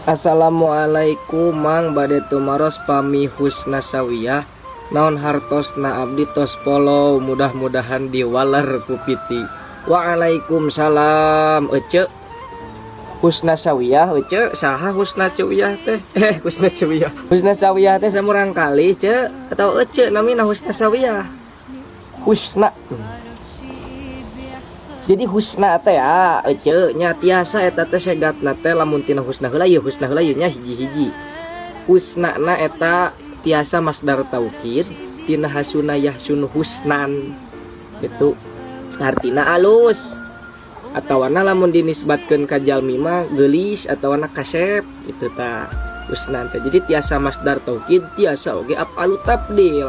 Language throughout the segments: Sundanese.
Assalamualaikum, Mang. Bade tumaros pami Husna Sawiyah naon hartosna? Abdi tos follow, mudah-mudahan diwaler ku piti. Waalaikumsalam, Ece. Husna Sawiyah, Ece, saha Husna Cewiyah teh? Eh, Husna Cewiyah, Husna Sawiyah teh samurang kali Ce atau Ece namina Husna Sawiyah. Husna, jadi husna teh ya, Ece nya, tiasa eta teh segatna teh lamun tina husna heula ieu, husna heula ieu nya, hiji-hiji. Husna na eta tiasa masdar taukid tina hasuna yahsunu husnan, itu artina alus, atawana lamun dinisbatkeun ka jalmi mah geulis atawana kasep itu. Ta husnan teh jadi tiasa masdar taukid, tiasa oge af'alu tafdil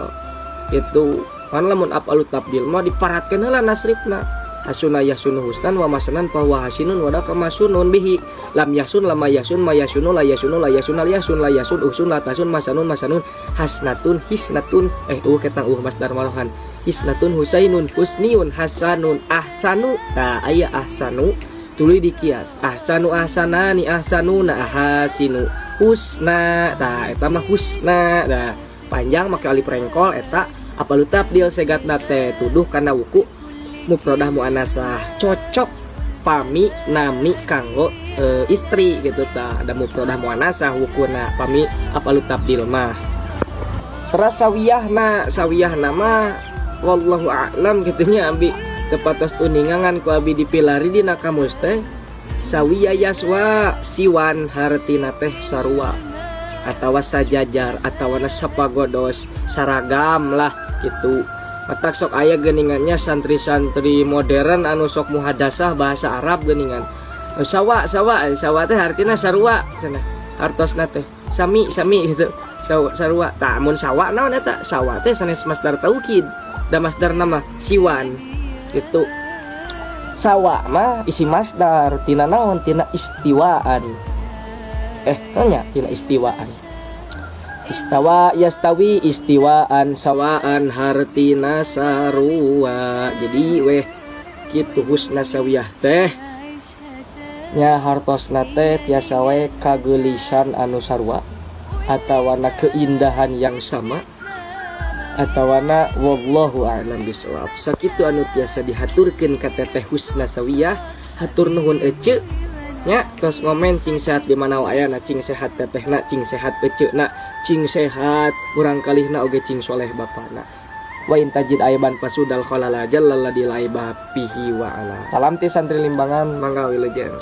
itu kan. Lamun af'alu tafdil mah diparatkeun heula nasrifna, hasuna yahsunu husnan wa masanan fahuwa hasinun wa kama sunun bihi lam yahsun lama yahsun ma yahsunu la yahsunu la yahsun al yahsun la yahsun uhsun la tasun masanun masanun hasnatun hisnatun, eh, ketang masdar malohan, hisnatun husainun husniun hasanun ahsanu. Tah, aya ahsanu tuluy dikias ahsanu ahsanani ahsanuna ahasinu husna. Tah, eta mah husna. Tah, panjang make alif rengkol, eta af'alu tafdil segatna teh, tuduh kana wuku mufrodah muannasah, cocok pami nami kanggo istri gitu. Tah, ada mufrodah muannasah wukuna pami af'alu tafdil mah. Terus sawiyahna, sawiyahna mah wallahu a'lam gitu nya, abi teu patos uningangan ku abi dipilari dina kamus teh. Sawiya yaswa siwan, hartina teh sarua atawa sajajar atawa sapagodos, saragam lah gitu. Matak sok aya geningannya santri-santri modern anu sok muhadasah bahasa Arab geningan. Sawa sawa, sawa teh artinya sarua cenah, hartosna teh sami sami gitu. Sawa, sarua. Tah, mun sawa naon eta? Sawa teh sanes masdar taukid da masdar nama siwan gitu. Sawa mah isi masdar tina naon? Tina istiwaan, eh, nya, tina istiwaan. Istawa yastawi istiwaan sawaan, hartina sarua. Jadi weh kitu husna sawiyah teh nya, hartosna teh tiasa wae kageulisan anu sarua atawana keindahan yang sama atawana wallahu a'lam bisawab. Sakitu anu tiasa dihaturkeun ka Teteh Husna Sawiyah. Hatur nuhun, Ece nya, tos ngomen. Cing sehat di mana aya na, cing sehat tetehna, cing sehat ecena, cing sehat murang kalihna oge, cing soleh bapana. Wa in tajid aiban fasudal khalala jallalladzi la aiba fihi wa ala. Salam ti santri Limbangan. Mangga, wilujeng.